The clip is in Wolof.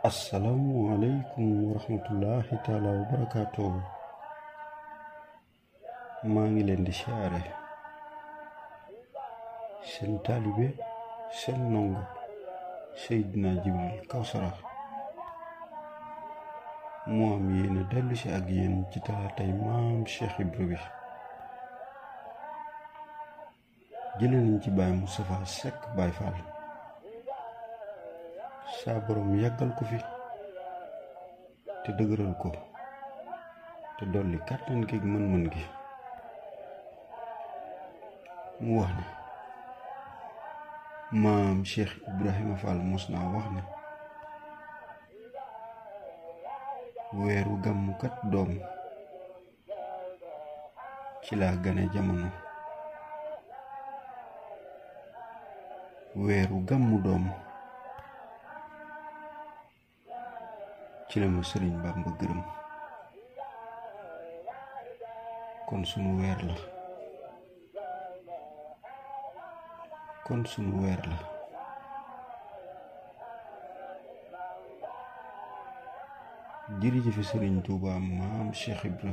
Assalamualaikum warahmatullahi taala wabarakatuh. maa ngi leen di siyaare seen taalibe seen ndongo Seydina Jibril Kawsara moo am yéene dellu si ak yéen ci talaatay maam Cheikh Ibra bi jële nañ ci Baay Moustapha Seck Baay Fall saa borom yàggal ko fi te dëgëral ko te dolli kàttan gi mën-mën gi. mu wax ne maam Cheikh Ibrahima Fall mos naa wax ne weeru gàmmukat doom ci laa gane jamono, weeru gàmmu doom ci la ma Sëriñ Bàmba gërëm. kon sunu weer la jërëjëf Sëriñ Tuubaa maam Cheikh Ibra